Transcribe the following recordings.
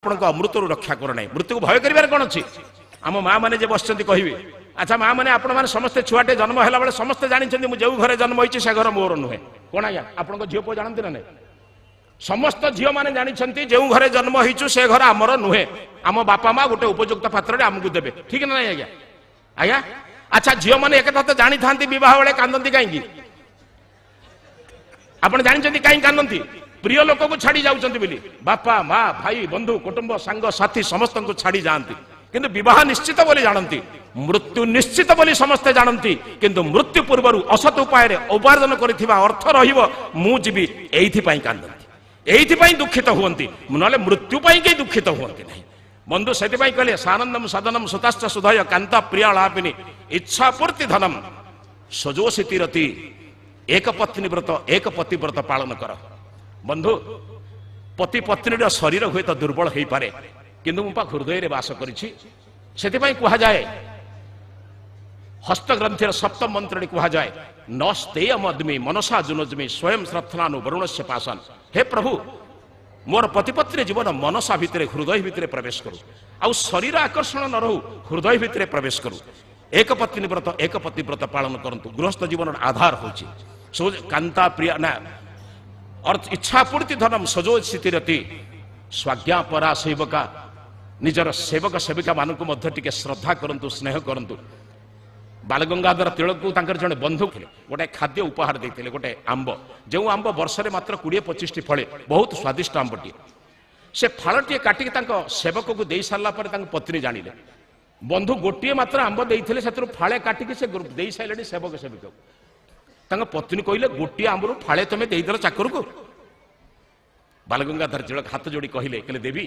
ଆପଣଙ୍କ ଅମୃତରୁ ରକ୍ଷା କର ନାହିଁ। ମୃତ୍ୟୁକୁ ଭୟ କରିବାରେ କ'ଣ ଅଛି? ଆମ ମା ମାନେ ଯେ ବସିଛନ୍ତି କହିବେ। ଆଚ୍ଛା ମା ମାନେ, ଆପଣମାନେ ସମସ୍ତେ ଛୁଆଟେ ଜନ୍ମ ହେଲା ବେଳେ ସମସ୍ତେ ଜାଣିଛନ୍ତି, ମୁଁ ଯେଉଁ ଘରେ ଜନ୍ମ ହେଇଛି ସେ ଘର ମୋର ନୁହେଁ। କ'ଣ ଆଜ୍ଞା, ଆପଣଙ୍କ ଝିଅ ପୁଅ ଜାଣନ୍ତି ନା ନାହିଁ? ସମସ୍ତ ଝିଅମାନେ ଜାଣିଛନ୍ତି, ଯେଉଁ ଘରେ ଜନ୍ମ ହେଇଛୁ ସେ ଘର ଆମର ନୁହେଁ, ଆମ ବାପା ମା ଗୋଟେ ଉପଯୁକ୍ତ ପାତ୍ରରେ ଆମକୁ ଦେବେ। ଠିକ ନା ନାହିଁ ଆଜ୍ଞା? ଆଜ୍ଞା, ଆଚ୍ଛା, ଝିଅମାନେ ଏକଥା ତ ଜାଣିଥାନ୍ତି, ବିବାହ ବେଳେ କାନ୍ଦନ୍ତି କାହିଁକି? ଆପଣ ଜାଣିଛନ୍ତି କାହିଁକି କାନ୍ଦନ୍ତି? ପ୍ରିୟ ଲୋକକୁ ଛାଡ଼ି ଯାଉଛନ୍ତି ବୋଲି। ବାପା ମା, ଭାଇ ବନ୍ଧୁ, କୁଟୁମ୍ବ, ସାଙ୍ଗ ସାଥୀ ସମସ୍ତଙ୍କୁ ଛାଡ଼ି ଯାଆନ୍ତି, କିନ୍ତୁ ବିବାହ ନିଶ୍ଚିତ ବୋଲି ଜାଣନ୍ତି, ମୃତ୍ୟୁ ନିଶ୍ଚିତ ବୋଲି ସମସ୍ତେ ଜାଣନ୍ତି, କିନ୍ତୁ ମୃତ୍ୟୁ ପୂର୍ବରୁ ଅସତ ଉପାୟରେ ଉପାର୍ଜନ କରିଥିବା ଅର୍ଥ ରହିବ, ମୁଁ ଯିବି, ଏଇଥିପାଇଁ କାନ୍ଦନ୍ତି, ଏଇଥିପାଇଁ ଦୁଃଖିତ ହୁଅନ୍ତି। ନହେଲେ ମୃତ୍ୟୁ ପାଇଁ କେହି ଦୁଃଖିତ ହୁଅନ୍ତି ନାହିଁ ବନ୍ଧୁ। ସେଥିପାଇଁ କହିଲେ, ସାନନ୍ଦମ ସଦନମ ସୁତାଶ୍ଚ ସୁଧୟ କାନ୍ତ ପ୍ରିୟାଳାପିନି ଇଚ୍ଛା ପୂର୍ତ୍ତି ଧନମ ସଜୋଷିତି ରତି। ଏକ ପତ୍ନୀ ବ୍ରତ, ଏକ ପତି ବ୍ରତ ପାଳନ କର ବନ୍ଧୁ। ପତି ପତ୍ନୀର ଶରୀର ହୁଏତ ଦୁର୍ବଳ ହେଇପାରେ, କିନ୍ତୁ ମୁଁ ପା ହୃଦୟରେ ବାସ କରିଛି। ସେଥିପାଇଁ କୁହାଯାଏ, ହସ୍ତଗ୍ରନ୍ଥିର ସପ୍ତମ ମନ୍ତ୍ରରେ କୁହାଯାଏ, ନ ସ୍ତେୟ ମଦ୍ମି ମନସା ଜୁନଜମି ସ୍ୱୟଂ ଶ୍ରତ୍ନାନୁ ବରୁଣସ୍ୟ ପାସନ। ହେ ପ୍ରଭୁ, ମୋର ପତିପତ୍ନୀ ଜୀବନ ମନସା ଭିତରେ, ହୃଦୟ ଭିତରେ ପ୍ରବେଶ କରୁ, ଆଉ ଶରୀର ଆକର୍ଷଣ ନ ରହୁ, ହୃଦୟ ଭିତରେ ପ୍ରବେଶ କରୁ। ଏକ ପତ୍ନୀ ବ୍ରତ, ଏକ ପତି ବ୍ରତ ପାଳନ କରନ୍ତୁ। ଗୃହସ୍ଥ ଜୀବନର ଆଧାର ହେଉଛି କାନ୍ତା ପ୍ରିୟ ନା ଅର୍ଥ ଇଚ୍ଛା ପୂର୍ତ୍ତି ଧନମ ସଜୋ ସ୍ଥିତିରତି ସ୍ୱାଜ୍ଞା ପରା ସେବକା। ନିଜର ସେବକ ସେବିକା ମାନଙ୍କୁ ମଧ୍ୟ ଟିକେ ଶ୍ରଦ୍ଧା କରନ୍ତୁ, ସ୍ନେହ କରନ୍ତୁ। ବାଲଗଙ୍ଗାଧର ତିଳକକୁ ତାଙ୍କର ଜଣେ ବନ୍ଧୁ ଥିଲେ, ଗୋଟେ ଖାଦ୍ୟ ଉପହାର ଦେଇଥିଲେ, ଗୋଟେ ଆମ୍ବ, ଯେଉଁ ଆମ୍ବ ବର୍ଷରେ ମାତ୍ର 20 25ଟି ଫଳେ, ବହୁତ ସ୍ୱାଦିଷ୍ଟ ଆମ୍ବଟିଏ। ସେ ଫାଳଟିଏ କାଟିକି ତାଙ୍କ ସେବକକୁ ଦେଇ ସାରିଲା ପରେ ତାଙ୍କ ପତ୍ନୀ ଜାଣିଲେ, ବନ୍ଧୁ ଗୋଟିଏ ମାତ୍ର ଆମ୍ବ ଦେଇଥିଲେ, ସେଥିରୁ ଫାଳେ କାଟିକି ସେ ଦେଇ ସାରିଲେଣି ସେବକ ସେବିକାକୁ। ତାଙ୍କ ପତ୍ନୀ କହିଲେ, ଗୋଟିଏ ଆମ୍ବରୁ ଫାଳେ ତମେ ଦେଇଦେଲ ଚାକରକୁ? ବାଲଗଙ୍ଗାଧର ତିଳକ ହାତ ଯୋଡ଼ି କହିଲେ, କହିଲେ, ଦେବୀ,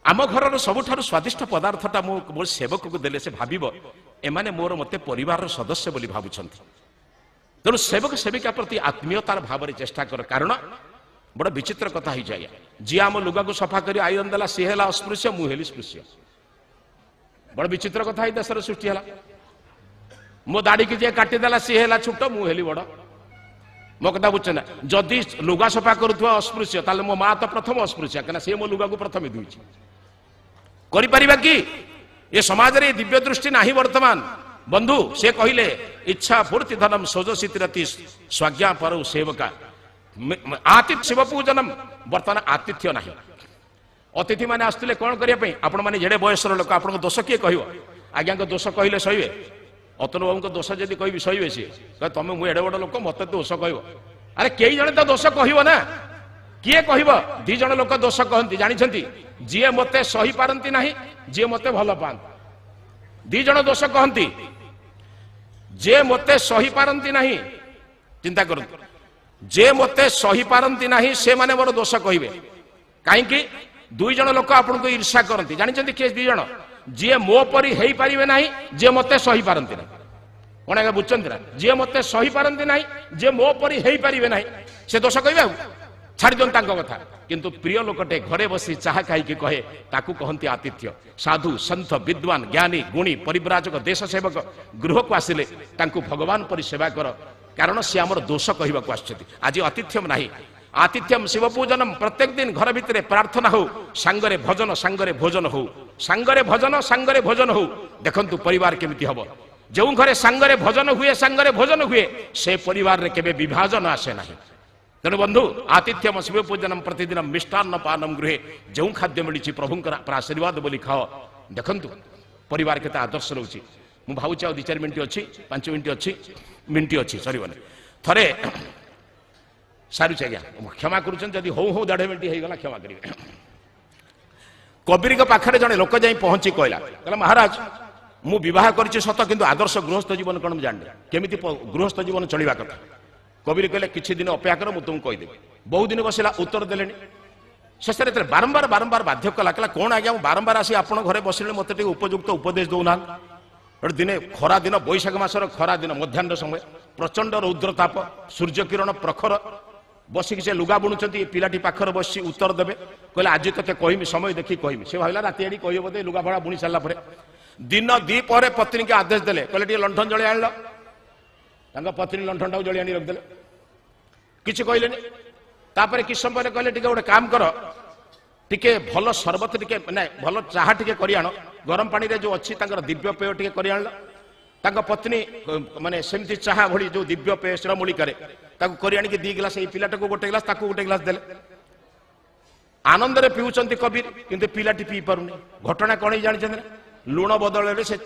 ଆମ ଘରର ସବୁଠାରୁ ସ୍ୱାଦିଷ୍ଟ ପଦାର୍ଥଟା ମୁଁ ମୋ ସେବକକୁ ଦେଲେ ସେ ଭାବିବ ଏମାନେ ମୋର ମୋତେ ପରିବାରର ସଦସ୍ୟ ବୋଲି ଭାବୁଛନ୍ତି। ତେଣୁ ସେବକ ସେବିକା ପ୍ରତି ଆତ୍ମୀୟତାର ଭାବରେ ଚେଷ୍ଟା କର। କାରଣ ବଡ଼ ବିଚିତ୍ର କଥା ହେଇଯାଏ, ଯିଏ ଆମ ଲୁଗାକୁ ସଫା କରି ଆଇରନ୍ ଦେଲା ସିଏ ହେଲା ଅସ୍ପୃଶ୍ୟ, ମୁଁ ହେଲି ସ୍ପୃଶ୍ୟ। ବଡ଼ ବିଚିତ୍ର କଥା ହେଇ ଦେଶରେ ସୃଷ୍ଟି ହେଲା। ମୋ ଦାଢ଼ିକି ଯିଏ କାଟିଦେଲା ସିଏ ହେଲା ଛୋଟ, ମୁଁ ହେଲି ବଡ଼। ମୋ କଥା ବୁଝୁଛ ନା? ଯଦି ଲୁଗା ସଫା କରୁଥିବା ଅସ୍ପୃଶ୍ୟ, ତାହେଲେ ମୋ ମା ତ ପ୍ରଥମ ଅସ୍ପୃଶ୍ୟ, କାହିଁକିନା ସିଏ ମୋ ଲୁଗାକୁ ପ୍ରଥମେ ଧୋଇଛି। କରିପାରିବା କି? ଏ ସମାଜରେ ଏ ଦିବ୍ୟ ଦୃଷ୍ଟି ନାହିଁ ବର୍ତ୍ତମାନ ବନ୍ଧୁ। ସେ କହିଲେ, ଇଚ୍ଛା ପୂର୍ତ୍ତି ଧନମ ସୋଜସିତିରତି ସ୍ୱାଜ୍ଞା ପରଉ ସେବକା ଆତିଥ୍ୟ ଶିବ ପୂଜନମ। ବର୍ତ୍ତମାନ ଆତିଥ୍ୟ ନାହିଁ। ଅତିଥି ମାନେ ଆସୁଥିଲେ କ'ଣ କରିବା ପାଇଁ? ଆପଣମାନେ ଯେଡ଼େ ବୟସର ଲୋକ, ଆପଣଙ୍କ ଦୋଷ କିଏ କହିବ? ଆଜ୍ଞାଙ୍କ ଦୋଷ କହିଲେ ସହିବେ? ଅତନୁ ବାବୁଙ୍କ ଦୋଷ ଯଦି କହିବି ସହିବେ? ସିଏ ତମେ, ମୁଁ ଏଡ଼େ ବଡ଼ ଲୋକ, ମତେ ଦୋଷ କହିବ? ଆରେ କେହି ଜଣେ ତ ଦୋଷ କହିବ ନା, କିଏ କହିବ? ଦି ଜଣ ଲୋକ ଦୋଷ କହନ୍ତି, ଜାଣିଛନ୍ତି? ଯିଏ ମତେ ସହିପାରନ୍ତି ନାହିଁ, ଯିଏ ମତେ ଭଲ ପାଆନ୍ତି। ଦି ଜଣ ଦୋଷ କହନ୍ତି। ଯିଏ ମତେ ସହିପାରନ୍ତି ନାହିଁ, ଚିନ୍ତା କରନ୍ତୁ, ଯେ ମତେ ସହିପାରନ୍ତି ନାହିଁ ସେମାନେ ମୋର ଦୋଷ କହିବେ। କାହିଁକି? ଦୁଇ ଜଣ ଲୋକ ଆପଣଙ୍କୁ ଈର୍ଷା କରନ୍ତି, ଜାଣିଛନ୍ତି କିଏ ଦି ଜଣ? ଯିଏ ମୋ ପରି ହେଇପାରିବେ ନାହିଁ, ଯିଏ ମତେ ସହିପାରନ୍ତି ନାହିଁ। କଣ ଆଜ୍ଞା, ବୁଝୁଛନ୍ତି ନା? ଯିଏ ମତେ ସହିପାରନ୍ତି ନାହିଁ, ଯିଏ ମୋ ପରି ହେଇପାରିବେ ନାହିଁ, ସେ ଦୋଷ କହିବେ। ଆଉ ଛାଡ଼ି ଦିଅନ୍ତୁ ତାଙ୍କ କଥା। କିନ୍ତୁ ପ୍ରିୟ ଲୋକଟେ ଘରେ ବସି ଚାହା ଖାଇକି କହେ, ତାକୁ କହନ୍ତି ଆତିଥ୍ୟ। ସାଧୁ ସନ୍ଥ ବିଦ୍ୱାନ ଜ୍ଞାନୀ ଗୁଣୀ ପରିବ୍ରାଜକ ଦେଶ ସେବକ ଗୃହକୁ ଆସିଲେ ତାଙ୍କୁ ଭଗବାନ ପରି ସେବା କର, କାରଣ ସେ ଆମର ଦୋଷ କହିବାକୁ ଆସୁଛନ୍ତି। ଆଜି ଆତିଥ୍ୟ ନାହିଁ। ଆତିଥ୍ୟମ ଶିବ ପୂଜନମ। ପ୍ରତ୍ୟେକ ଦିନ ଘର ଭିତରେ ପ୍ରାର୍ଥନା ହଉ, ସାଙ୍ଗରେ ଭଜନ, ସାଙ୍ଗରେ ଭୋଜନ ହଉ, ସାଙ୍ଗରେ ଭଜନ, ସାଙ୍ଗରେ ଭୋଜନ ହଉ। ଦେଖନ୍ତୁ ପରିବାର କେମିତି ହବ। ଯେଉଁ ଘରେ ସାଙ୍ଗରେ ଭଜନ ହୁଏ, ସାଙ୍ଗରେ ଭୋଜନ ହୁଏ, ସେ ପରିବାରରେ କେବେ ବିଭାଜନ ଆସେ ନାହିଁ। ତେଣୁ ବନ୍ଧୁ, ଆତିଥ୍ୟମ ଶିବ ପୂଜନମ, ପ୍ରତିଦିନ ମିଷ୍ଟାନ୍ନ ପାନମ ଗୃହେ। ଯେଉଁ ଖାଦ୍ୟ ମିଳିଛି ପ୍ରଭୁଙ୍କର ଆଶୀର୍ବାଦ ବୋଲି ଖାଅ। ଦେଖନ୍ତୁ ପରିବାର କେତେ ଆଦର୍ଶ ରହୁଛି। ମୁଁ ଭାବୁଛି ଆଉ 2 4 ମିନିଟ୍ ଅଛି, 5 ମିନିଟ୍ ଅଛି, ମିନିଟ୍ ଅଛି, ସରିବନି। ଥରେ ସାରୁଛି ଆଜ୍ଞା, କ୍ଷମା କରୁଛନ୍ତି ଯଦି ହଉ ହଉ ଦେଢ଼ ମିନିଟ୍ ହେଇଗଲା, କ୍ଷମା କରିବେ। କବୀରଙ୍କ ପାଖରେ ଜଣେ ଲୋକ ଯାଇ ପହଞ୍ଚି କହିଲା, କହିଲା, ମହାରାଜ, ମୁଁ ବିବାହ କରିଛି ସତ, କିନ୍ତୁ ଆଦର୍ଶ ଗୃହସ୍ଥ ଜୀବନ କ'ଣ ମୁଁ ଜାଣିନି, କେମିତି ଗୃହସ୍ଥ ଜୀବନ ଚଳିବା କଥା? କବୀର କହିଲେ, କିଛି ଦିନ ଅପେକ୍ଷା କର, ମୁଁ ତୁମକୁ କହିଦେବି। ବହୁ ଦିନ ବସିଲା, ଉତ୍ତର ଦେଲେନି। ଶେଷରେ ଯେତେବେଳେ ବାରମ୍ବାର ବାରମ୍ବାର ବାଧ୍ୟ କଲା, କହିଲା, କ'ଣ ଆଜ୍ଞା, ମୁଁ ବାରମ୍ବାର ଆସି ଆପଣଙ୍କ ଘରେ ବସିଲେ, ମୋତେ ଟିକେ ଉପଯୁକ୍ତ ଉପଦେଶ ଦଉନାହାନ୍ତି। ଗୋଟେ ଦିନେ ଖରା ଦିନ, ବୈଶାଖ ମାସର ଖରା ଦିନ, ମଧ୍ୟାହ୍ନ ସମୟ, ପ୍ରଚଣ୍ଡ ରୌଦ୍ରତାପ, ସୂର୍ଯ୍ୟ କିରଣ ପ୍ରଖର। ବସିକି ସେ ଲୁଗା ବୁଣୁଛନ୍ତି, ପିଲାଟି ପାଖରେ ବସି ଉତ୍ତର ଦେବେ। କହିଲେ, ଆଜି ତତେ କହିମି, ସମୟ ଦେଖିକି କହିମି। ସେ ଭାବିଲା ରାତି ଆଡ଼ି କହିବ ବୋଧେ, ଲୁଗା ଫଡ଼ା ବୁଣି ସାରିଲା ପରେ। ଦିନ ଦି ପରେ ପତ୍ନୀକି ଆଦେଶ ଦେଲେ, କହିଲେ, ଟିକେ ଲଣ୍ଠନ ଜଳି ଆଣିଲ। ତାଙ୍କ ପତ୍ନୀ ଲଣ୍ଠନଟାକୁ ଜଳି ଆଣି ରଖିଦେଲେ, କିଛି କହିଲେନି। ତାପରେ କିଛି ସମୟ ପରେ କହିଲେ, ଟିକେ ଗୋଟେ କାମ କର, ଟିକେ ଭଲ ସରବତ ଟିକେ ମାନେ ଭଲ ଚାହା ଟିକେ କରି ଆଣ, ଗରମ ପାଣିରେ ଯୋଉ ଅଛି ତାଙ୍କର ଦିବ୍ୟ ପେୟ ଟିକେ କରି ଆଣିଲ। ତାଙ୍କ ପତ୍ନୀ ମାନେ ସେମିତି ଚାହା ଭଳି ଯୋଉ ଦିବ୍ୟ ପେୟ ଶିରମୂଳିକାରେ ତାକୁ କରି ଆଣିକି 2 ଗ୍ଲାସ, ଏଇ ପିଲାଟାକୁ ଗୋଟେ ଗ୍ଲାସ, ତାକୁ ଗୋଟେ ଗ୍ଲାସ ଦେଲେ। ଆନନ୍ଦରେ ପିଉଛନ୍ତି କବୀର, କିନ୍ତୁ ପିଲାଟି ପିଇ ପାରୁନି। ଘଟଣା କଣ ହେଇ ଜାଣିଛନ୍ତି ନା? ଲୁଣ ବଦଳରେ ସେ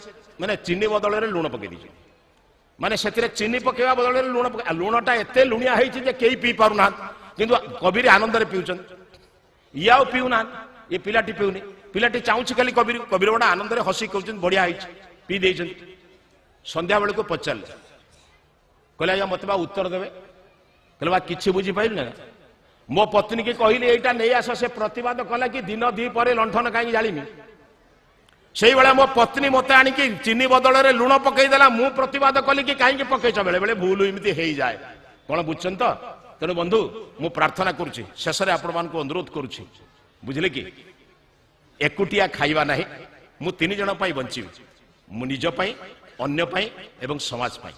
ମାନେ ଚିନି ବଦଳରେ ଲୁଣ ପକେଇ ଦେଇଛନ୍ତି, ମାନେ ସେଥିରେ ଚିନି ପକେଇବା ବଦଳରେ ଲୁଣ ପକେଇ, ଲୁଣଟା ଏତେ ଲୁଣିଆ ହେଇଛି ଯେ କେହି ପିଇ ପାରୁନାହାନ୍ତି, କିନ୍ତୁ କବୀର ଆନନ୍ଦରେ ପିଉଛନ୍ତି। ଇଏ ଆଉ ପିଉନାହାନ୍ତି, ଏ ପିଲାଟି ପିଉନି। ପିଲାଟି ଚାହୁଁଛି ଖାଲି କବୀର, କବୀର ବଡ ଆନନ୍ଦରେ ହସି କହୁଛନ୍ତି ବଢିଆ ହେଇଛି, ପିଇ ଦେଇଛନ୍ତି। ସନ୍ଧ୍ୟାବେଳକୁ ପଚାରିଲେ, କହିଲେ ଆଜ୍ଞା ମତେ ବା ଉତ୍ତର ଦେବେ। କହିଲେ ବା କିଛି ବୁଝିପାରିଲି ନା, ମୋ ପତ୍ନୀ କି କହିଲି ଏଇଟା ନେଇ ଆସ, ସେ ପ୍ରତିବାଦ କଲା କି ଦିନ ଦି ପରେ ଲଣ୍ଠନ କାହିଁକି ଜାଳିମି। ସେଇଭଳିଆ ମୋ ପତ୍ନୀ ମତେ ଆଣିକି ଚିନି ବଦଳରେ ଲୁଣ ପକେଇଦେଲା, ମୁଁ ପ୍ରତିବାଦ କଲି କି କାହିଁକି ପକେଇଛ। ବେଳେ ବେଳେ ଭୁଲ ଏମିତି ହେଇଯାଏ, କଣ ବୁଝୁଛନ୍ତି ତ? ତେଣୁ ବନ୍ଧୁ ମୁଁ ପ୍ରାର୍ଥନା କରୁଛି, ଶେଷରେ ଆପଣମାନଙ୍କୁ ଅନୁରୋଧ କରୁଛି, ବୁଝିଲେ କି, ଏକୁଟିଆ ଖାଇବା ନାହିଁ। ମୁଁ 3 ଜଣ ପାଇଁ ବଞ୍ଚିବି, ମୁଁ ନିଜ ପାଇଁ, ଅନ୍ୟ ପାଇଁ ଏବଂ ସମାଜ ପାଇଁ।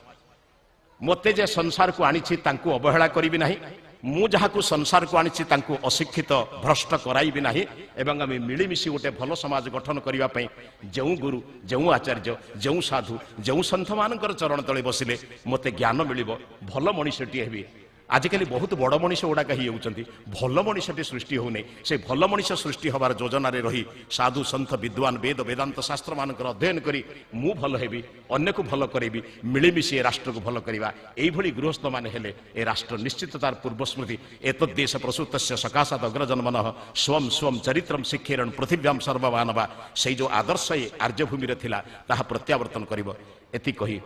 ମୋତେ ଯେ ସଂସାରକୁ ଆଣିଛି ତାଙ୍କୁ ଅବହେଳା କରିବି ନାହିଁ, ମୁଁ ଯାହାକୁ ସଂସାରକୁ ଆଣିଛି ତାଙ୍କୁ ଅଶିକ୍ଷିତ ଭ୍ରଷ୍ଟ କରାଇବି ନାହିଁ, ଏବଂ ଆମେ ମିଳିମିଶି ଗୋଟେ ଭଲ ସମାଜ ଗଠନ କରିବା ପାଇଁ ଯେଉଁ ଗୁରୁ, ଯେଉଁ ଆଚାର୍ଯ୍ୟ, ଯେଉଁ ସାଧୁ, ଯେଉଁ ସନ୍ଥମାନଙ୍କର ଚରଣ ତଳେ ବସିଲେ ମୋତେ ଜ୍ଞାନ ମିଳିବ, ଭଲ ମଣିଷଟିଏ ହେବି। ଆଜିକାଲି ବହୁତ ବଡ଼ ମଣିଷ ଗୁଡ଼ାକ ହେଇଯାଉଛନ୍ତି, ଭଲ ମଣିଷଟି ସୃଷ୍ଟି ହେଉନି। ସେ ଭଲ ମଣିଷ ସୃଷ୍ଟି ହେବାର ଯୋଜନାରେ ରହି ସାଧୁ ସନ୍ଥ ବିଦ୍ୱାନ ବେଦ ବେଦାନ୍ତ ଶାସ୍ତ୍ରମାନଙ୍କର ଅଧ୍ୟୟନ କରି ମୁଁ ଭଲ ହେବି, ଅନ୍ୟକୁ ଭଲ କରାଇବି, ମିଳିମିଶି ଏ ରାଷ୍ଟ୍ରକୁ ଭଲ କରିବା। ଏଇଭଳି ଗୃହସ୍ଥମାନେ ହେଲେ ଏ ରାଷ୍ଟ୍ର ନିଶ୍ଚିତ ତାର ପୂର୍ବସ୍ମୃତି। ଏତଦ୍ଦେଶ ପ୍ରସୂତସ୍ୟ ସକାଶାତ ଅଗ୍ରଜନ୍ମନଃ ସ୍ୱಂ ସ୍ୱಂ ଚରିତ୍ରಂ ଶିକ୍ଷେରଣ ପୃଥିବ୍ୟାಂ ସର୍ବମାନବା। ସେଇ ଯେଉଁ ଆଦର୍ଶ ଏ ଆର୍ଯ୍ୟଭୂମିରେ ଥିଲା ତାହା ପ୍ରତ୍ୟାବର୍ତ୍ତନ କରିବ। ଏତିକି କହି